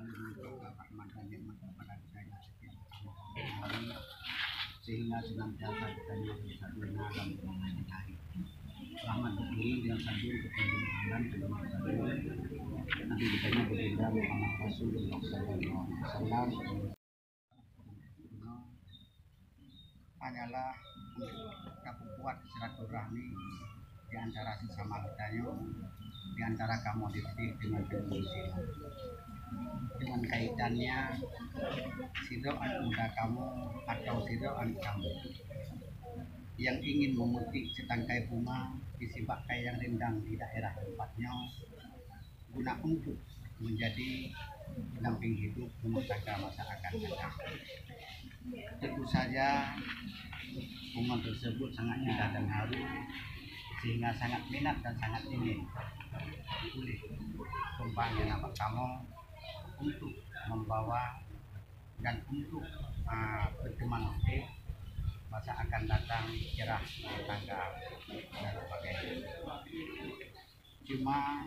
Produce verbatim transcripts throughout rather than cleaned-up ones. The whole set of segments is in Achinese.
Rahmat dan nikmat kepada kita yang sekian, sehingga senantiasa kita bersatu dalam rahmat diri dan satu kepentingan dan kepentingan Nabi kita Baginda Muhammad Rasulullah sallallahu alaihi wasallam. Hanyalah untuk tapubuat silaturahmi di antara sesama geutanyoe, di antara kamoe di sini dengan teungku Islam. Dengan kaitannya sidroe aneuk muda kamoe atau sidroe aneuk kamoe yang ingin memetik setangkai bunga di sibak kayèe nyang rindang di daerah tempat nyoe, guna untuk menjadi pendamping hidup rumah tangga masa akan datang. Tentu saja, bunga tersebut sangat indah dan harum, sehingga sangat minat dan sangat ingin oleh kembang yang nampak kamoe untuk membawa dan untuk, ah, berteman masa akan datang, cerah, tangga dan sebagainya. Cuma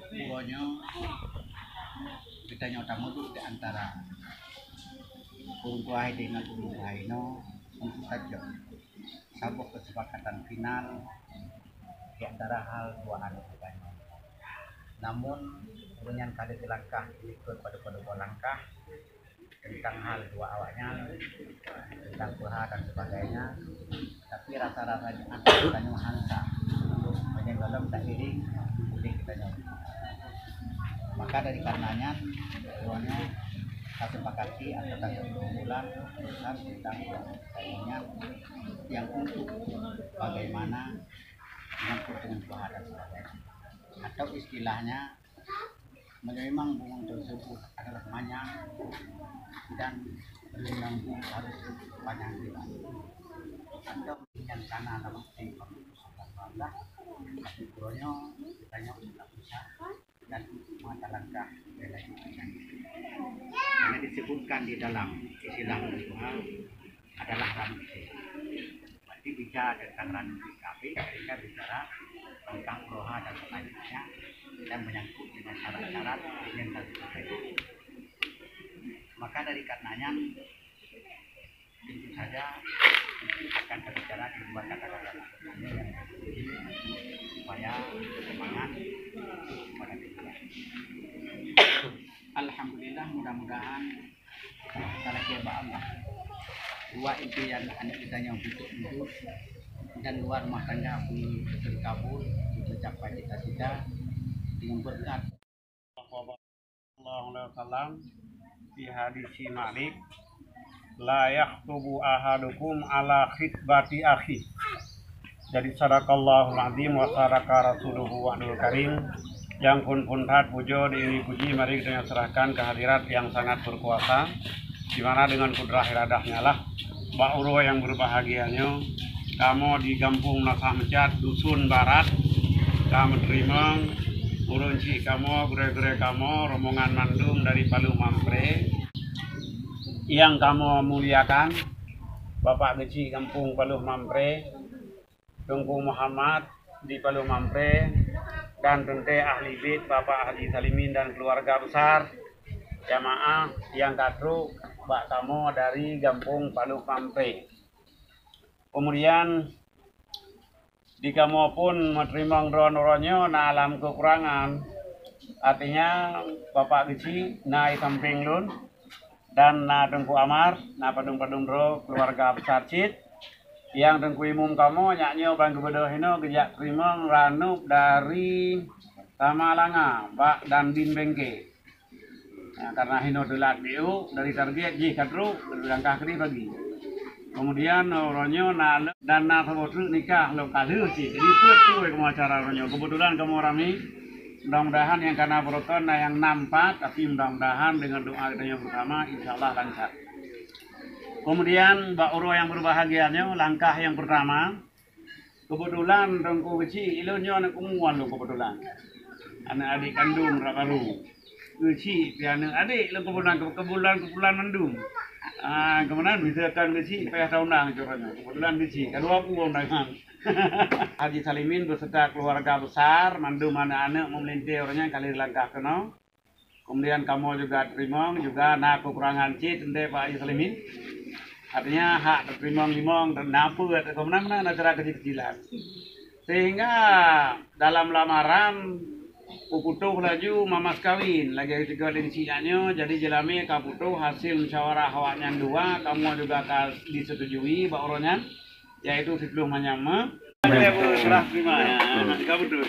uroe nyoe geutanyoe tameudud di antara ureueng tuha hideh ngon ureueng tuha inoe untuk tajok saboh keusepakatan final di antara hal dua aneuk geutanyoe. Namun, ureueng nyan ka lheueh geulangkah dilikot padub-padub langkah tentang hal dua awaknyan, tentang peue ha dan sebagainya. Tapi rasa-rasa nyan tanyoe hansa, meunyoe gohlom tairing oleh geutanyoe. Maka dari karena nyan, uroe nyoe tasepakati atau takeumpulan urusan tentang dua aneuk geutanyoe nyan yang untuk bagaimana menyangkut dengan peue ha dan sebagainya. Atau istilahnya, memang bunga tersebut adalah manyang dan rindang harus panjang juga. Atau yang tanah dalam Allah, tapi uroe nyoe geutanyoe tidak bisa dan mata langkah. Karena disebutkan di dalam istilah Tuhan adalah ramsey. Berarti bicara tentang ramsey kafir, mereka bicara tentang peue ha dan selanjutnya dan menyangkut dengan syarat-syarat yang tadi. Maka dari karenanya, tentu saja akan berbicara di luar kata-kata supaya semangat kepada kita. Alhamdulillah, mudah-mudahan talakèe bak Allah. Dua impian aneuk geutanyoe beutôi-beutôi dan dua rumah tangga pun terkabul, tercapai cita-cita dengan berkat. Sallallahu alaihi wasallam fi hadisi Malik, "La yakhtubu ahadukum ala khitbati akhi." Jadi, sadaqallahul azim wa sadaqa rasuluhu wa anil karim. Nyang phon-phon that pujoe diiring puji mari geutanyoe serahkan keu hadirat nyang sangat berkuasa, di mana dengan kudrah iradah-Nya lah. Bak uroe nyang berbahagia nyoe, kamoe di Gampông Meunasah Meucat, Dusun Barat, ka meuteurimong ureueng chik kamoe, gurèe-gurèe kamoe, rombongan mandum dari Paloh Mampre nyang kamoe muliakan, Bapak Geuchik Gampông Paloh Mampre, Teungku Muhammad di Paloh Mampre, dan teuntèe ahli bait Bapak Haji Salimin dan keluarga besar, jamaah nyang ka trok bak kamoe dari Gampông Paloh Mampre. Kemudian, di kamoe pun meuteurimong droeneuh uroe nyoe na lam keukurangan. Artinya, Bapak Geuchik na di sampéng lôn, dan na Teungku Amar, na padum-padum droe keuluwarga besar cit. Nyang Teungku Imum kamoe nyak nyoe ban geubeudôh inoe geujak teurimong ranup dari Samalanga, bak Dandim Bengke. Nah, karena hinoe teulat jiôh dari target jih ka trok, langkah keudeh pagi. Kemudian, uroe nyoe na lé-, dan na saboh treuk nikah lom ka lheueh cit. Jadi, peuet kueh kamoe acara uroe nyoe. Kebetulan kamoe ramé. Mudah-mudahan nyang ka na penonton na nyang nam pat, tapi mudah-mudahan dengan doa kita yang bersama, insya Allah lancar. Kemudian, bak uroe nyang berbahagia nyoe, langkah nyang pertama, kebetulan Teungku Geuchik, ilôn nyoe aneuk keumuan lôn kebetulan. Aneuk adék kandông rab barô. Geuchik pih aneuk adék lôn kebetulan, kebetulan, kebetulan mandum. Ah, kemudian bisa kan Geuchik payah taundang uroe nyoe. Kebetulan Geuchik, ka dua puluh undangan. Haji Salimin beserta keluarga besar, mandum aneuk-aneuk meumeulintèe uroe nyan ka lheueh langkah keunoe. Kemudian kamoe juga teurimong, juga na keukurangan cit, teuntée Pak Haji Salimin. Artinya hak teurimong limong, na peue, meunan-meunan acara keucil-keucilan. Sehingga dalam lamaran, kuputôh laju mamas kawin, lagée tiga lingsi nyoe, jadi jeulamé ka putôh hasil musyawarah awaknyan dua, kamoe juga ka disetujui bak uroe nyan, yaitu siplôh manyam. Serah terima, ya, ka putôh.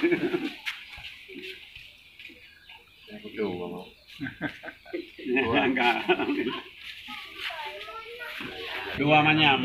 Dua manyam.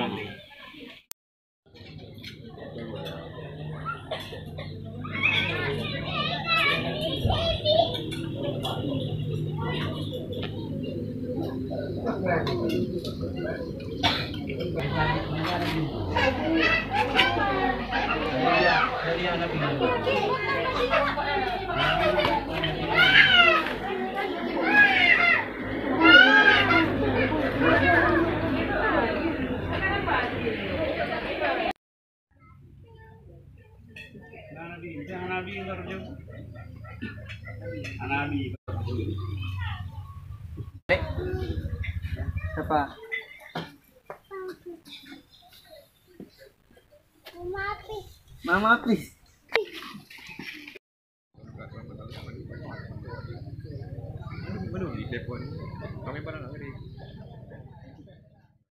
Siapa? Mama, please. Belum ditelepon. Kami barang nak tadi.